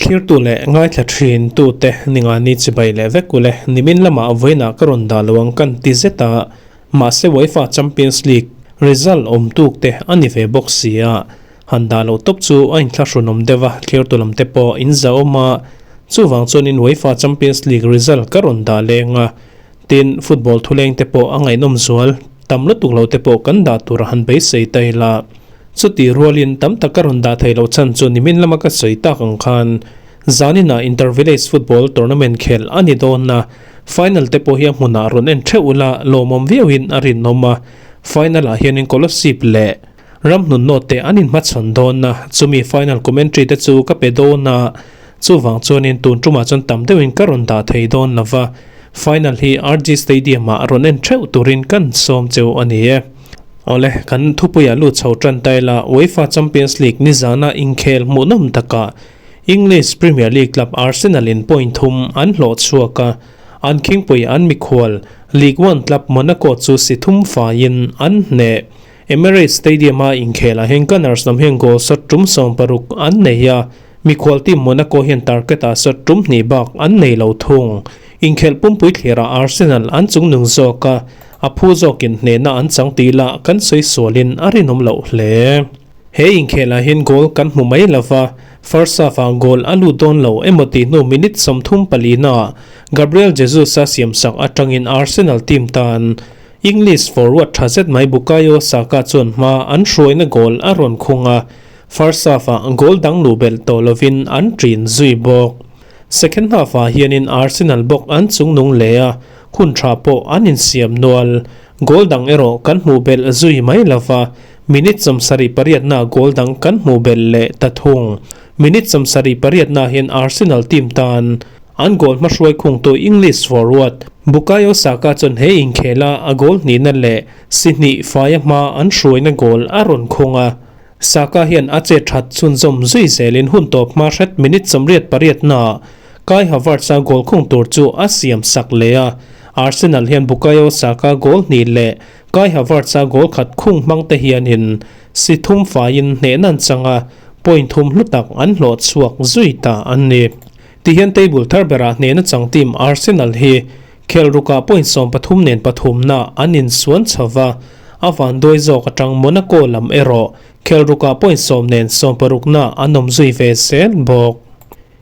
Thlirtu leh ngaithla thin tute ningani chibai leh vek ule nimin lamah vawiinah ka rawn dah lo ang kan ti zet a, mahse UEFA Champions League result awm tuk te a ni ve bawk si a, han dah loh tawp chu a inthlahrunawm deuh a, thlirtu lam te pawh in zahawm a, chuvang chuanin UEFA Champions League result ka rawn dah leng a, tin football thuleng te pawh a ngaihnawm zual tam lutuk lo te pawh kan dah tur a han beisei ta ila. Chutih rualin tam tak ka rawn dah thei loh chhan chu nimin lama ka sawi tak ang khan zaninah Inter-Village Football Tournament khelh a ni dawn a, final te pawh hi a hmunah rawn en theuh ula lawmawm viauin a rinawm a, final ah hianin Kolasib leh Ramhnun Note te an inhmachhawn dawn a, chumi final commentary te chu ka pe dawn a, chuvang chuanin tun tumah chuan tam deuhin ka rawn dah thei dawn lova, final hi RG Stadium ah rawn en theuh turin kan sawm cheu a ni e. Awle, kan thupuiah lut chho tan ta ila, UEFA Champions League nizana inkhel hmuhnawm takah English Premier League club Arsenal in point thum an hlawh chhuak a, an khingpui an mikhual League One club Monaco chu si thum faiin an hneh. Emirates Stadium-a inkhelah hian Gunners lam hian goal shot tum 60 an nei a, mikhual team Monaco hian target-ah shot tum hnih bak an nei lo thung. Inkhelh pumpui thlirah Arsenal an chungnung zawk a, A phu zawkin hnehna an chang tih lah kan sawi sualin a rinawm loh hle. He inkhelah hian goal kan hmu mai lova, first half-ah goal a lut dawn lo emaw tih hnu minute 34 naah Gabriel Jesus-a siamsak atangin Arsenal team tan English forward tha zet mai Bukayo Saka chuan hma an hruaina goal a rawn khung a, first half-ah goal dang luh belh tawh lovin an ṭin zui bawk. Second half-ah hianin Arsenal bawk an chungnung leh a, hun tha pawh an insiam nual. Goal dang erawh kan hmuh belh zui mai lova, minute 78 naa goal dang kan hmuh belh leh ta thung. Minute 78 naa hian Arsenal team tan an goal hmahruai khungtu English forward Bukayo Saka chuan he inkhela a goal hnihna leh si hnih faia hma an hruaina goal a rawn khung a. Saka hian a che that chhunzawm zui zelin hun tawp hma hret minute 88 naah Kai Havertz-a goal khung tur chu a siam sak leh a, Arsenal hian Bukayo Saka goal hnih leh Kai Havertz-a goal khat khung hmang te hianin si thum faiin hnehna an chang a, point thum hlu tak an hlawh chhuak zui ta an ni. Tihian table thar berah hnehna chang team Arsenal hi Khel rukah point 13 nen pathumna an insuan chho va, a vanduai zawk atang Monaco lam erawh khel rukah point 10 nen sawmparukna an awm zui ve zel bawk.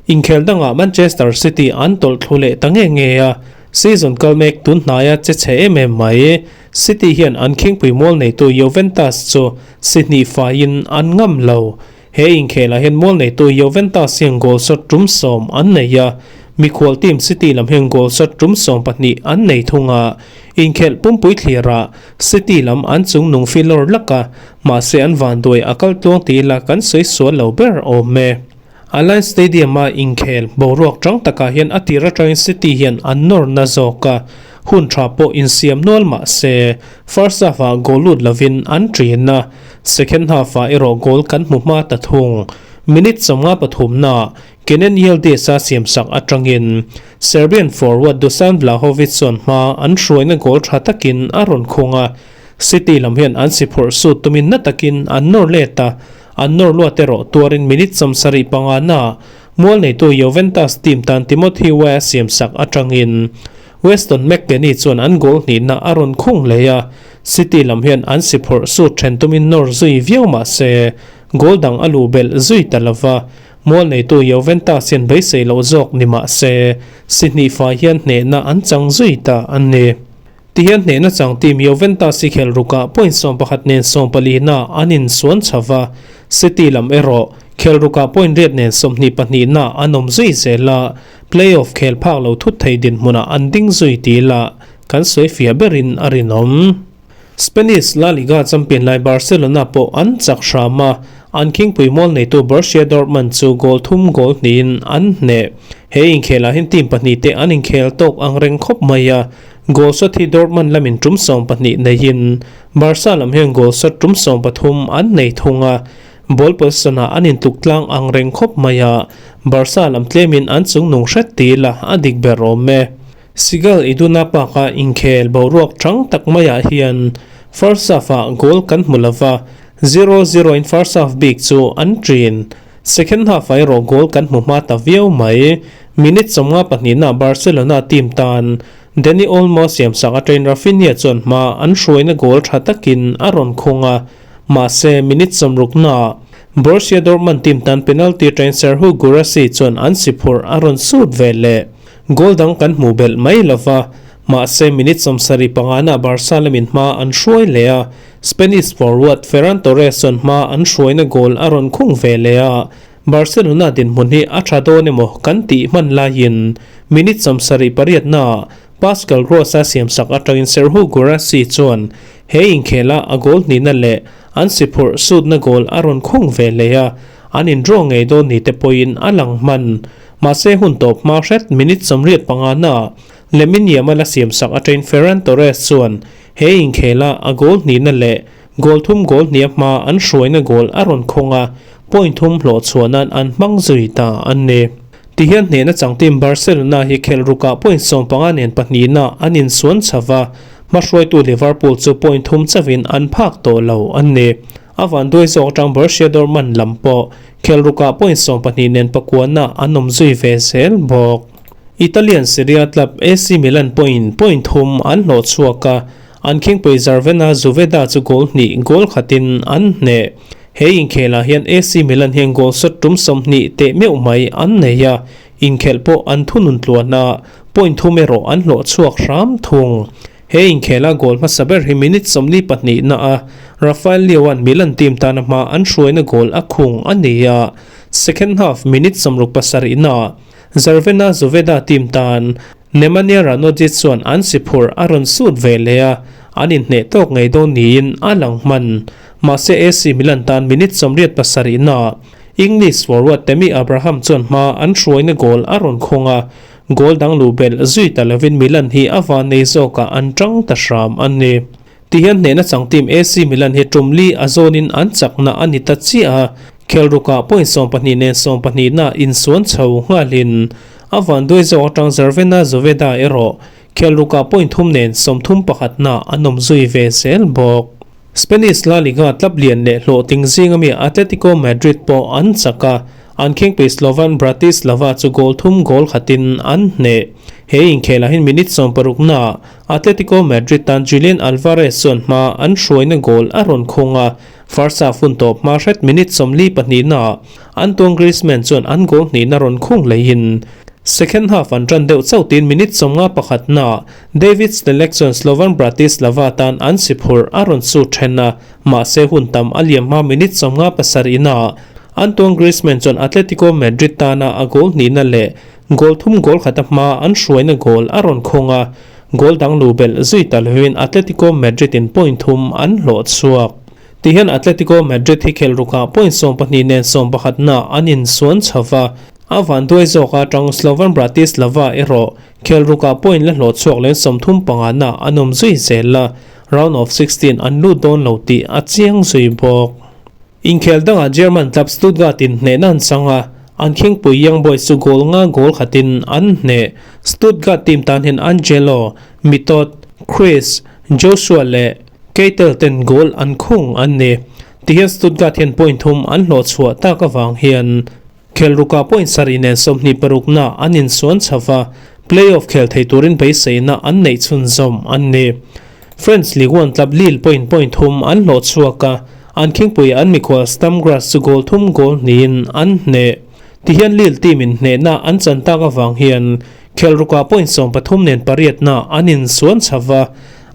Inkhel dangah Manchester City an tawlh thlu leh ta nge nge a, season kal mek tun hnaia che chhe em em mai. City hian an khingpui mual neitu Juventus chu si hnih faiin an ngam lo. He inkhelah hian mual neitu Juventus hian goal shot tum 10 an nei a, mikhual team City lam hian goal shot tum 12 an nei thung a. Inkhelh pumpui thlirah City lam an chungnung filawr lak a, mahse an vanduai a kal tluang tih ila kan sawi sual lo ber awm e. Allianz Stadium-a inkhel boruak tang takah hian a tir atangin City hian an nawr na zawk a, hun tha pawh insiam nual mah se first half-ah goal lut lovin an ṭin a, second half-ah erawh goal kan hmu hma ta thung. Minute 53 naah Kenan Yildiz-a siamsak atangin Serbian forward Dusan Vlahovic chuan hma an hruaina goal tha takin a rawn khung a, City lam hian an si phurh sut tumin na takin an nawr let a, an nawr luat erawh tuarin minute 75 naah mual neitu Juventus team tan Timothy Weah siamsak atangin Weston McKennie chuan an goal hnihna a rawn khung leh a, City lam hian an si phurh sut then tumin nawr zui viau mah se goal dang a luh belh zui ta lova, mual neitu Juventus hian beisei loh zawk ni mah se si hnih fai hian hnehna an chang zui ta an ni. Tihian hnehna chang team Juventus hi khel rukah point 11 nen 14 na an insuan chho va, City lam erawh khel rukah point 8 nen 22 na an awm zui zel a, playoff khel phak lo thut thei dinhmunah an ding zui tih lah kan sawi fiah berin a rinawm. Spanish La Liga champion lai Barcelona pawh an chak hram a, an khingpui mual neitu Borussia Dortmund chu goal thum goal hnihin an hneh. He inkhelah hian team pahnih te an inkhel tawk ang reng khawp mai a, goal shot hi Dortmund lamin tum 12 neihin Barca lam hian goal shot tum 13 an nei thung a, ball possession-ah an intluk tlang ang reng khawp mai a, Barca lam tlemin an chungnung hret tih lah a dik ber awm e. Sigal Iduna Park-a inkhel boruak tang tak maiah hian first half-ah goal kan hmu lova, 0-0 in first half bik chu an ṭin. Second half-ah erawh goal kan hmu hma ta viau mai. Minute 52 naah Barcelona team tan Dani Olmo siamsak atangin Raphinha chuan hma an hruaina goal tha takin a rawn khung a, mahse minute 60 naah Borussia Dortmund team tan penalty atangin Serhou Guirassy chuan an si phurh a rawn sut ve leh. Goal dang kan hmuh belh mai lova, mahse minute 75 naah Barca lamin hma an hruai leh a, Spanish forward Ferran Torres chuan hma an hruaina goal a rawn khung ve leh a, Barcelona dinhmun hi a tha dawn emaw kan tih hman laiin minute 78 naah Pascal Gross a siamsak atangin Serhou Guirassy chuan he inkhela a goal hnihna leh an si phurh sutna goal a rawn khung ve leh a, an in draw ngei dawn ni te pawhin a lang hman. Mahse hun tawp hma hret minute 85 naah Lamine Yamal a siamsak atangin Ferran Torres chuan he inkhela a goal hnihna leh Goal thum goal hniam hma an hruaina goal a rawn khawng a, point thum hlawh chhuah nan an hmang zui ta a ni. Tihian hnehna chang team Barcelona hi khelh rukah point 15 nen pahnihna an insuan chho va, hmahruaitu Liverpool chu point thum chauhin an phak tawh lo a ni. A vanduai zawk atang Borussia Dortmund lam pawh khelh rukah point 12 nen pakuana an awm zui ve zel bawk. Italian Serie A club AC Milan pawhin point thum an hlawh chhuak a, An khingpui Zarvena Zuveda chu goal hnih goal khatin an hneh. He inkhelah hian AC Milan hian goal shot tum 20 teh meuh mai an nei a, inkhelh pawh an thunun tluan a, point thum erawh an hlawh chhuak hram thung. He inkhela goal hmasa ber hi minute 42 na a Rafael Leao-a'n Milan team tana hma an hruaina goal a khung a ni a, second half minute 67 na Zarvena Zuveda team tan Nemanja Ranojit chuan an si phurh a rawn sut ve leh a, an inhneh tawk ngei dawn niin a lang hman. Mahse AC Milan tan minute 87 naah English forward Tammy Abraham chuan hma an hruaina goal a rawn khawng a, goal dang luh belh zui ta lovin Milan hi a van nei zawkah an tang ta hram a ni. Tihian hnehna chang team AC Milan hi tum li a zawnin an chakna a ni ta chiah a, khel rukah point 12 nen 12 na insuan chho nghalin a vanduai zawk atang Zarvena Zoveda erawh khel rukah point thum nen 31 na an awm zui ve zel bawk. Spanish La Liga club lian leh hlawhtling zinga mi Atletico Madrid pawh an chak a, an khengpui Slovan Bratislava chu goal thum goal khatin an hneh. He inkhelah hian minute 60 naah Atletico Madrid tan Julian Alvarez chuan hma an hruaina goal a rawn khawng a, first half hun tawp hma hret minute 42 naah Antoine Griezmann chuan an goal hnihna rawn khung leihin second half an tan deuh chauh tiin minute 51 naah David Snelek chuan Slovan Bratislava tan an si phurh a rawn su then a, mahse hun tam a liam hma minute 57 naah Antoine Griezmann chuan Atletico Madrid tana a goal hnihna leh Goal thum goal khata hma an hruaina goal a rawn khawng a, goal dang lu belh zui ta lovin Atletico Madrid in point thum an hlawh chhuak. Tihian Atletico Madrid hi khelh rukah point 12 nen 11 na an insuan chho va, a vanduai zawk atang Slovan Bratislava erawh khelh rukah point la hlawh chhuak leh 35 na an awm zui zel a, round of 16 an lut dawn lo tih a chiang zui bawk. Inkhel dangah German club Stuttgart in hnehna an chang a, an khingpui Young Boys chu goal nga goal khatin an hneh. Stuttgart team tan hian Angelo, Mitot, Chris, Joshua leh Keitel ten goal an khung an ni. Tihian Stuttgart hian point thum an hlawh chhuah tak avang hian khel rukah point sarih nen 26 na an insuan chho va, play-off khel thei turin beiseina an neih chhunzawm an ni. French Ligue 1 club Lille pawhin point thum an hlawh chhuak a, an khingpui an mikhual Sturm Graz chu goal thum goal hnihin an hneh. Tihian Lille team in hnehna an chan tak avang hian khel rukah point 13 nen pariatna an insuan chho va,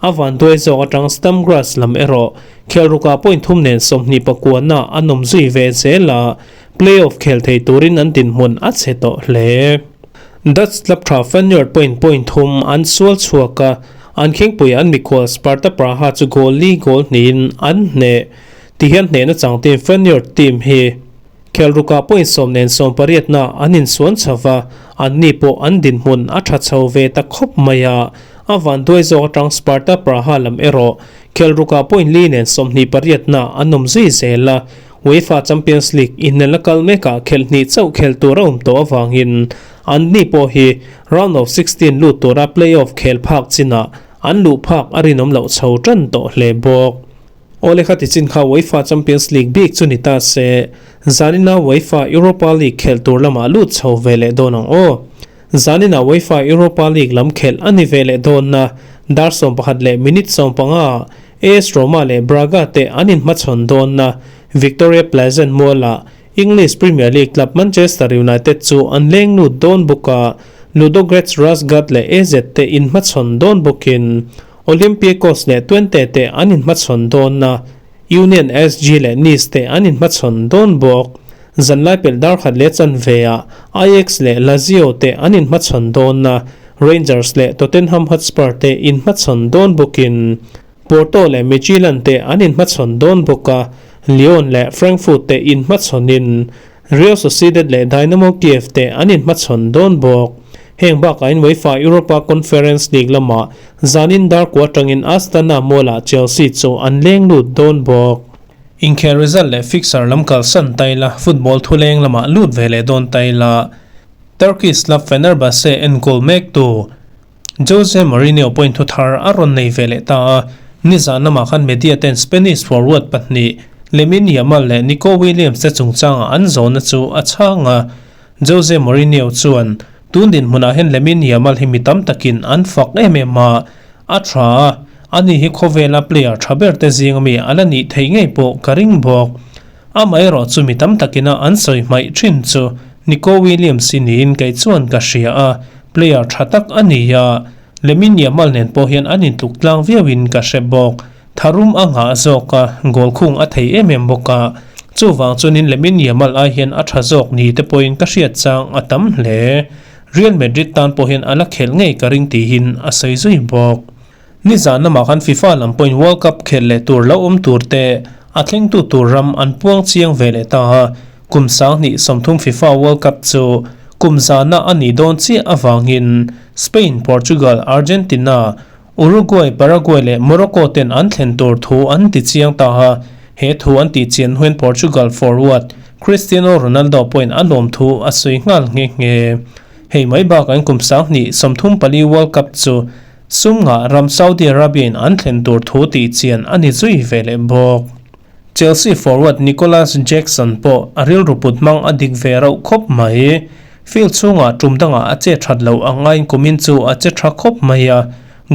a vanduai zawk atang Sturm Graz lam erawh khel rukah point thum nen 29 na an awm zui ve zel a, play-off khel thei turin an dinhmun a chhe tawh hle. Dutch club tha Feyenoord pawhin point thum an sual chhuak a, an khingpui an mikhual Sparta Praha chu goal li goal hnihin an hneh. Tihian hnehna chang team Feyenoord team hi khel rukah point 10 nen 18 na an insuan chho va, anni pawh an dinhmun a tha chho ve ta khawp mai a, a vanduai zawk atang Sparta Praha lam erawh khel rukah point li nen 28 na an awm zui zel a, UEFA Champions League inelna kal mekah khelh hnih chauh khel tur a awm tawh avangin an ni pawh hi round of 16 lut tura play-off khel phak chinah an luh phak a rinawm loh chho tan tawh hle bawk. Awle kha tichin kha UEFA Champions League bik chu ni ta se, zanina UEFA Europa League khelh tur lamah lut chho ve leh dawn ang aw. Zanina UEFA Europa League lam khelh a ni ve leh dawn na, dar 11 leh minute 15 ah AS Roma leh Braga te an inhmachhawn dawn na, Victoria Plzen mualah English Premier League club Manchester United chu an leng lut dawn bawk a, Ludogorets Razgrad leh AZ te inhmachhawn dawn bawkin Olympiakos leh Twente te an inhmachhawn dawn a, Union SG leh Nice te an inhmachhawn dawn bawk. Zanlai pelh dar khat leh chanve ah Ajax leh Lazio te an inhmachhawn dawn a, Rangers leh Tottenham Hotspur te inhmachhawn dawn bawkin Porto leh Midtjylland te an inhmachhawn dawn bawk a, Lyon leh Frankfurt te inhmachhawnin Real Sociedad leh Dynamo Kiev te an inhmachhawn dawn bawk. Heng bakahin UEFA Europa Conference League lamah zanin dar kua atangin Astana mualah Chelsea chu an leng lut dawn bawk. Inkhel result leh fixture lam kalsan ta ila, football thuleng lamah lut ve leh dawn ta ila, Turkish club Fenerbahce enkawl mektu Jose Mourinho pawhin thu thar a rawn nei ve leh ta a, nizan lamah khan media ten Spanish forward pahnih Lamine Yamal leh Nico Williams te chungchangah an zawhna chu a chhang a. Jose Mourinho chuan, Tun dinhmunah hian Lamine Yamal hi mi tam takin an fak em em a, a tha a, ani hi khawvela player tha ber te zinga mi a la nih theih ngei pawh ka ring bawk. Amaherawh chu mi tam takina an sawi hmaih thin chu Nico Williams hi niin kei chuan ka hria a, player tha tak a ni a, Lamine Yamal nen pawh hian an intluk tlang viauin ka hre bawk. Tharum a nghah zawk a, goal khung a thei em em bawk a, chuvang chuanin Lamine Yamal ai hian a tha zawk ni te pawhin ka hriat chang a tam hle. Real Madrid tan pawh hian a la khelh ngei ka ring tihin a sawi zui bawk. Nizan lamah khan FIFA lam pawhin World Cup khelh leh tur lo awm tur te a thlengtu tur ram an puang chiang ve leh ta a, kum 2030 FIFA World Cup chu kum zana a nih dawn chiah avangin Spain, Portugal, Argentina, Uruguay, Paraguay leh Morocco ten an thlen tur thu an ti chiang ta a, he thu an tih chian hnuin Portugal forward Cristiano Ronaldo pawhin a lawm thu a sawi nghal nghe nghe. Hei mai bakah in kum 2034 World Cup chu Sum ngah ram Saudi Arabia in an thlen tur thu tih chian a ni zui ve leh bawk. Chelsea forward Nicolas Jackson pawh a rilru put hmang a dik ve rauh khawp mai. Field chhungah tum dangah a che that loh ang aiin kumin chu a che tha khawp mai a,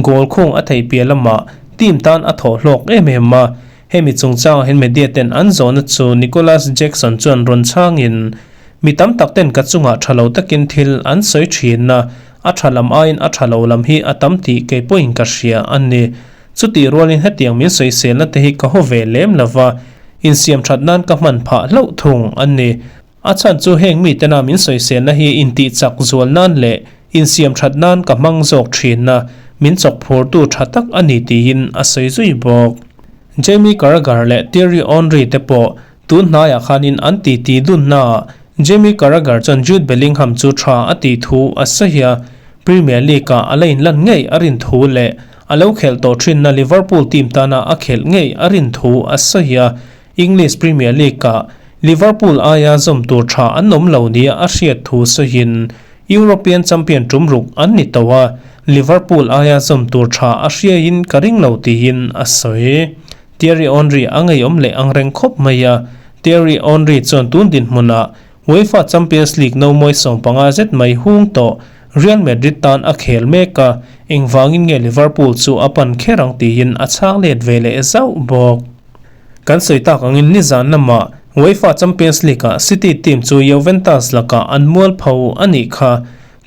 goal khung a theih piah lamah team tan a thawh hlawk em em a. Hemi chungchangah hian media ten an zawhna chu Nicolas Jackson chuan rawn chhangin, Mi tam tak ten ka chungah tha lo takin thil an sawi thin a, A tha lam aiin a tha lo lam hi a tam tih kei pawhin ka hria a ni. Chutih rualin hetiang min sawiselna te hi ka haw ve lem lo va, insiam that nan ka hman phah hlauh thung a ni. A chhan chu heng mitena min sawiselna hi intih chak zual nan leh insiam that nan ka hmang zawk thin a, min chawk phurtu tha tak a ni tiin a sawi zui bawk. Jamie Carragher leh Thierry Henry te pawh Tun hnaiah khanin an titi dunnaah Jamie Carragher chuan Jude Bellingham chu tha a tih thu a sawi a, Premier League-ah a la inlan ngei a rin thu leh a lo khelh tawh thinna Liverpool team tana a khelh ngei a rin thu a sawi a, English Premier League-ah Liverpool aia zawm tur tha an awm lo nia a hriat thu sawiin European champion tum ruk an ni tawh a, Liverpool aia zawm tur tha a hriaiin ka ring lo tiin a sawi. Thierry Henry a ngeiawm leh ang reng khawp mai a, Thierry Henry chuan tun dinhmunah UEFA Champions League no mawi 15 zet mai hung tawh Real Madrid tan a khel mek a, engvangin nge Liverpool chu a pan kher ang tiin a chhang let ve leh zauh bawk. Kan sawi tak angin nizan lamah UEFA Champions League-ah City team chu Juventus lakah an mualpho a nih kha.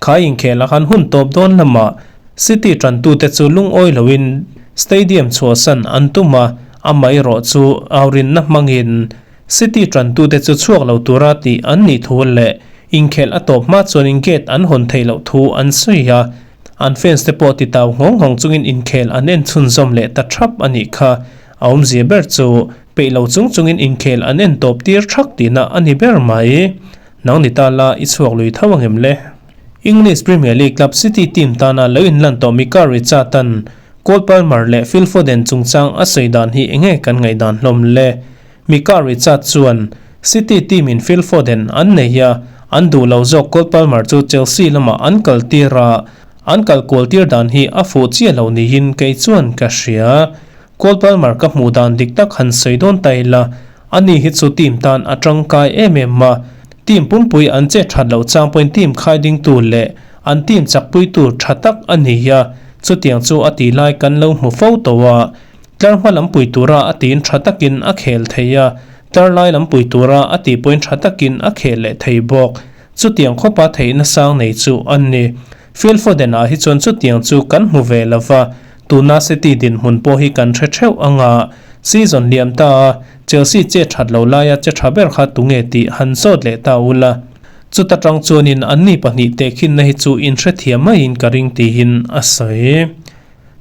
Khai inkhel a han hun tawp dawn lamah City tantute chu lungawi loin stadium chhuahsan an tum a, amaherawh chu aurinna hmangin City tantute chu chhuak lo tura tih an nih thu leh inkhelh a tawp hma chuanin gate an hawn theih loh thu an sawi a, an fans te pawh titau nghawng nghawng chungin inkhel an en chhunzawm leh ta thap a nih kha. A awmzia ber chu peih lo chung chungin inkhel an en tawp tir thak tihna a ni ber mai. Nang ni ta la, i chhuak lui tho ang em le? English Premier League club City team tana lo inlan tawh Mika Richard-a'n Cole Palmer leh Phil Foden chungchang a sawi dan hi enge kan ngaihdan hlawm le? Mika Richard chuan, City team in Phil Foden an nei a, an duh lo zawk Cole Palmer chu Chelsea lamah an kal tir a, an kal kual tir dan hi a fuh chiah lo niin kei chuan ka hria. Cole Palmer ka hmuh dan dik tak han sawi dawn ta ila, ani hi chu team tan a tangkai em em a, team pumpui an che that loh chang pawhin team khai dingtu leh an team chakpuitu tha tak a ni a, chutiang chu a tih lai kan lo hmu fo tawh a. Tlar hma lam pui tura a tiin tha takin a khel thei a, tlar lai lam pui tura a tih pawhin tha takin a khel leh thei bawk. Chutiang khawpa theihna sang nei chu a ni. Phil Foden-ah hi chuan chutiang chu kan hmu ve lo va, tuna City dinhmun pawh hi kan hre theuh ang a, season liam ta a Chelsea che that lo laia che tha ber kha tunge tih han zawt leh ta ula. Chuta tang chuanin anni pahnih tehkhinna hi chu inhrethiam maiin ka ring tiin a sawi.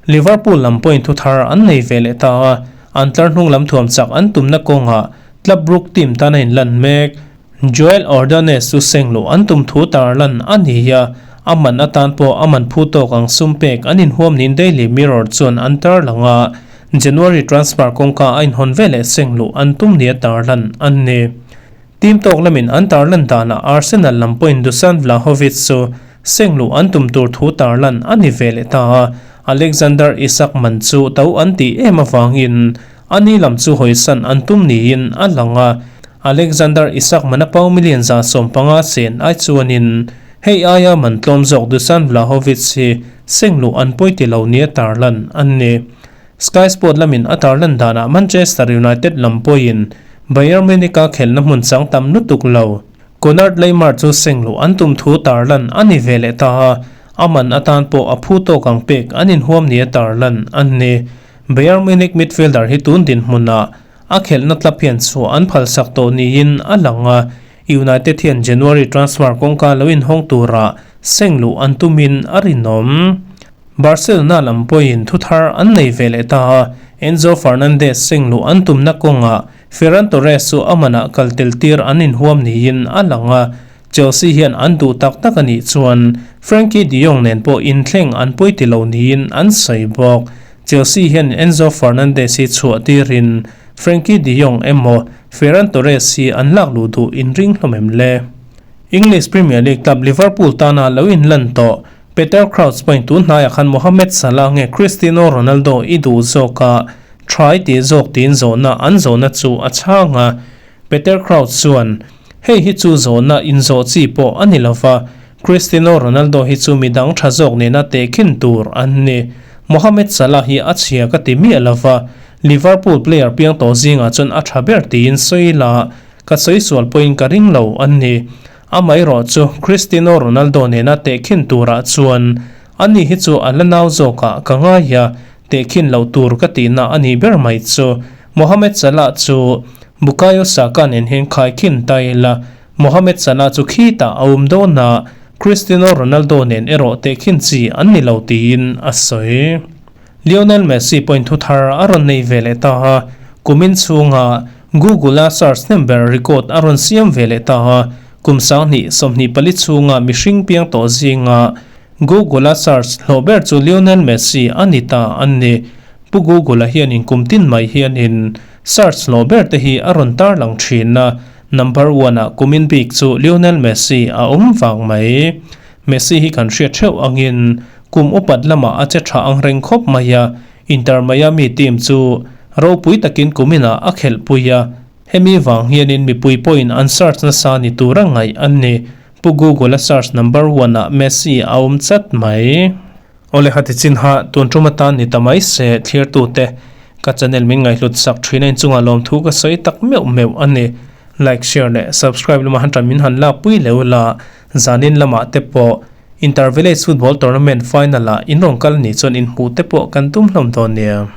Liverpool lam pawhin thu thar an nei ve leh ta a, an tlar hnung lam thuam chak an tumna kawngah Club Brugge team tan a inlan mek. Joel Ordonez chu seng luh an tum thu tarlan a ni a, a man atan pawh a man phu tawk ang sum pek an inhuam niin Daily Mirror chuan an tarlang a, January transfer kawngka a inhawn veleh seng luh an tum nia tarlan an ni. Team tawk lamin an tarlan danah Arsenal lam pawhin Dusan Vlahovic chu seng luh an tum tur thu tarlan a ni ve leh ta a, Alexander Isak man chu to an tih em avangin ani lam chu hawisan an tum niin a lang a, Alexander Isak man a pau million 150 sen ai chuanin hei aia man tlawm zawk Dusan Vlahovic hi seng luh an pawi ti lo nia tarlan an ni. Sky Sport lamin a tarlan danah Manchester United lam pawhin Bayern Munich-a khelhna hmun chang tam lutuk lo. Konrad Laimer chu seng luh an tum thu tarlan a ni ve leh ta a, a man atan pawh a phu tawk ang pek an inhuam nia tarlan an ni. Bayern Munich midfielder hi tun dinhmunah a khelhna club hian chhuah an phalsak tawh niin a lang a, United hian January transfer kawngka lo inhawng tura seng luh an tumin a rinawm. Barcelona lam pawhin thuthar an nei ve leh ta a, Enzo Fernandez seng luh an tumna kawngah Ferran Torres chu a manah kal tel tir an inhuam niin a lang a, Chelsea hian an duh tak tak a nih chuan Frenkie de Jong nen pawh inthleng an pawi ti lo niin an sawi bawk. Chelsea hian Enzo Fernandez hi chhuah tirin Frenkie de Jong emaw Ferran Torres hi an lak luh duh inring hlawm em le? English Premier League club Liverpool tana lo inlan tawh Peter Crouch pawhin tun hnaiah khan Mohamed Salah nge Cristiano Ronaldo i duh zawk a, try tih zawk tiin zawhna an zawhna chu a chhang a. Peter Crouch chuan, Hei hi chu zawhna inzawh chi pawh a ni lova, Cristiano Ronaldo hi chu midang tha zawk nena tehkhin tur an ni. Mohamed Salah hi a chhia ka ti miah lova, Liverpool player piang tawh zingah chuan a tha ber tiin sawi la, ka sawi sual pawhin ka ring lo an ni. Amaherawh chu Cristiano Ronaldo nena tehkhin turah chuan ani hi chu a la nau zawkah ka ngai a, tehkhin loh tur ka tihna a nih ber mai chu. Mohamed Salah chu Bukayo Saka nen hian khaikhin ta ila, Mohamed Salah chu khitah a awm dawn a, Cristiano Ronaldo nen erawh tehkhin chi an ni lo tiin a sawi. Lionel Messi pawhin thu thar a rawn nei ve leh ta a, kumin chhunga Google-a search hnem ber record a rawn siam ve leh ta a, kum 2024 chhunga mihring piang tawh zinga Google-a search hlawh ber chu Lionel Messi a ni ta a ni. Pu Google-a hianin kum tin mai hianin search hlawh ber te hi a rawn tarlang thin a, number one-ah kumin bik chu Lionel Messi a awm vang mai. Messi hi kan hriat theuh angin kum upat lamah a che tha ang reng khawp mai a, Inter Miami team chu ropui takin kuminah a khelhpui a, hemi vang hianin mipui pawhin an search nasa ni tura ngaih an ni. Pu Google-a search number one-ah Messi a awm chat mai. Awle hati chin ha tun tum atan ni ta mai se thlirtute ka channel min ngaihhlut sak thin a inchungah lawmthu ka sawi tak meuh meuh a ni. Like, share leh subscribe lama han tan min han lak pui leu la, zanin lamah te pawh Inter Village Football Tournament final ah in rawn kal ni chuan inhmuh te pawh kan tum hlawm dawn nia.